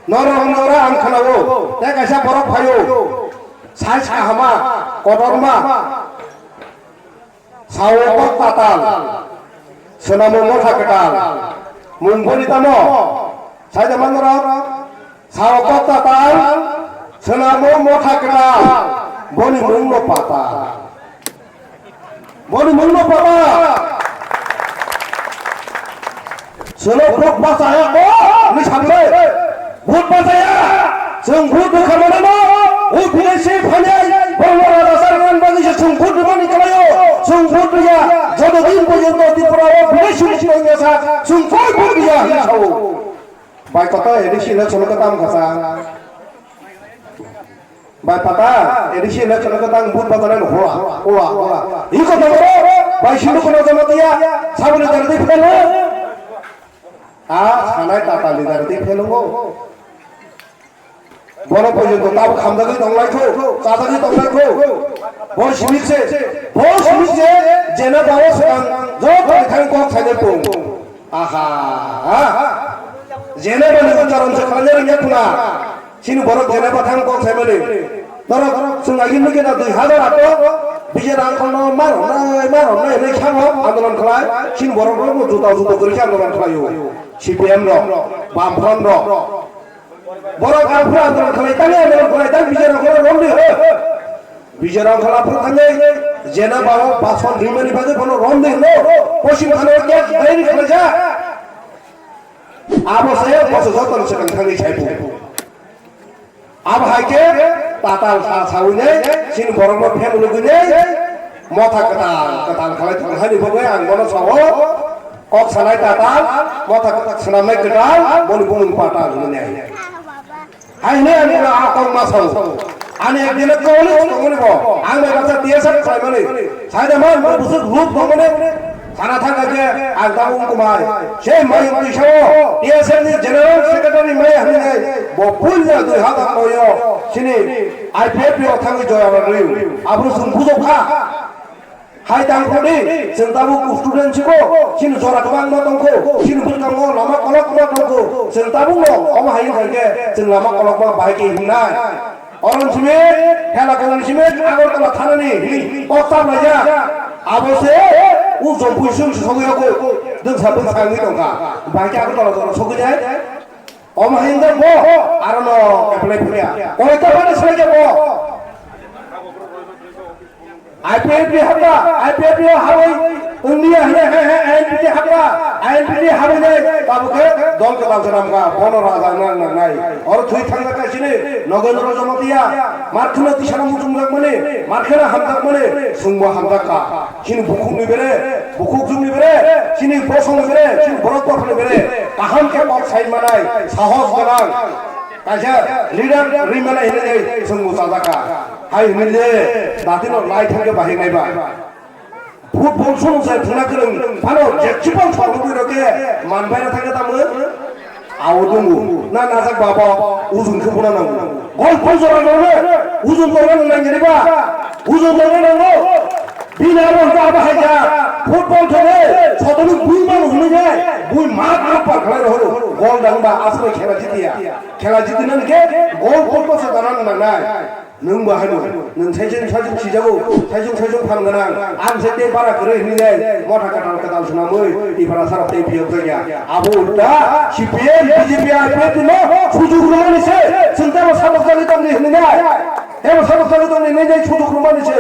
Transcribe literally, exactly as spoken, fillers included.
Norok hwnwi ora ang khwnao, tei kaisa borok phaio, size kahama, kotorma, sao kok tatal, swnamo motha kwtal, mung boni tamo, sai da man norok, sao kok tatal, swnamo motha kwtal, boni mungno patal. Boni mungno pata. Selo vote bachaya ko, ni samle. Vote bachaya. Chwng vote rwkha mano no. O bidesi phanai, borok raja sarang bagwi se chwng vote rwmani kwlaio. Chwng vote rwya. Joto din porjonto Tripura o bidesi mukti wngya sa, chwng koi vote rwya hinwi sao. Bai kota A D C election ko tam kasa. Bai pata, A D C election ko tang but bata nai hola, hola, hola. Iko tang ro, bai sindu kono jama tiya, saboni dar di phelo. A, sanai tata leader di phelo ngo. Bono porjonto tab khamdagwi tonglai kho, chadagwi tonglai kho. Bo simit se, bo simit se, jena bawo sekan, joto thang kok saine pung. Aha, ha. Jena bani ucharon se khalai rengya kuna. Chini borok jena bathang kok saimani. Norok chwng agini nugwi na dui hazar ato, Vijay Rangkhal no mar hwnwi, mar hwnwi hinwi samo andolon khlai. Chini borok rok no juta juta kwrwi khe andolon khlaio. C P M rok, Bamfront rok. Borok aphuru andolon khlai tang, andolon khlai tang, Vijay Rangkhal no romdi ho. Vijay Rangkhal aphuru thangwi jena bawo bason rimani bagwi bono romdi hino. Poschim khana kya dai ni khlaijak. Abo se boso joto ni swkang thangwi saibu. Abo hai khe tatal sa sawi nai, chini borok no phem lugwi nai, motha kwtal kwtal khalai thang hani bagwi ang bono sao, kok sanai tatal, motha kwtal swnamnai kwtal, boni bumung patal hwnwi nai. Hai hwnwi ang bono a kok ma sao. Ani ek dine koli tongmani bo, ang bai baksa T S F khlaimani. Saida man bo busuk look tongmani. Sana thangkha khe ang tabuk wngkha mai. Sei mayung twisao T S F ni General Secretary maya hwnwi bo puila dui hazar noyo chini I P F T o thangwi joya rwdi. Aboni chwng bujokha. Hai tang khodi, chwng tabuk student siko, chini jora kwbangma tongkho, chini bwskango lama kolokma tongkho, chwng tabukno omo hai wngkha khe chwng lama kolokma bahai khe himnai. Oron simi, Hela Kalan simi, Agartala thanani hini kok ta laijak. Abo se, u Jompui sung sogwi yago, dwngsa bwngsa wngwi tongkha. Bahai khe Agartala jora sogwi nai. Omo hinda bo, arono apply phuya. Koi ta bani soi bo. I P F T hapla, I P F T hawi, India he he he, I N P T hapla, I N P T hawi nai, tabuk khe dol kwtal swnam kha, bono raja nang nang nai. Oro thwi thang kha sini, Nogendra Jamatia, Markhna tisana muchung jak mani, Markhna hamjak mani, sungbo hamjak kha. Chini bukhuk ni bere, bukhuk jung ni bere, chini bosong ni bere, chini borok bosong ni bere, kaham khe kok sai manai, sahos gwnang. Kaisa leader ri manai hinwi chwng bo chajak kha. Hai hinwi le, datino lai thang khe bahai nai ba. Football song sai thuna kwrwng phano je chipang phano bui rok khe man bai na thang khe tamo. Awo dungu, na najak baba, ujung khe buna nangu. Gol pon jora nangu, ujung jora nangu nang jani ba, ujung jora nangu. Bini abo hwnkhe abo hai ja, football thangwi, sotoni bui mano hwnwi nai, bui mat mat par khlai rohoro, gol dang ba aswk khela jitiya. Khela jitinani khe gol pon se dana nangnai. Nwng bo haino, nwng saisung saisung sijago, saisung saisung phan gwnang, ang se tei bara kwrwi hwnwi nai, motha kwtal kwtal swnamwi, Tiprasa rok tei phiyok jakya. Abo ulta C P M, B J P, I P F no sujug rwmani se, chwng tamo sabok jagwi tongdi hwnwi nai. Tamo sabok jagwi tongdi hwnwi nai sujug rwmani se.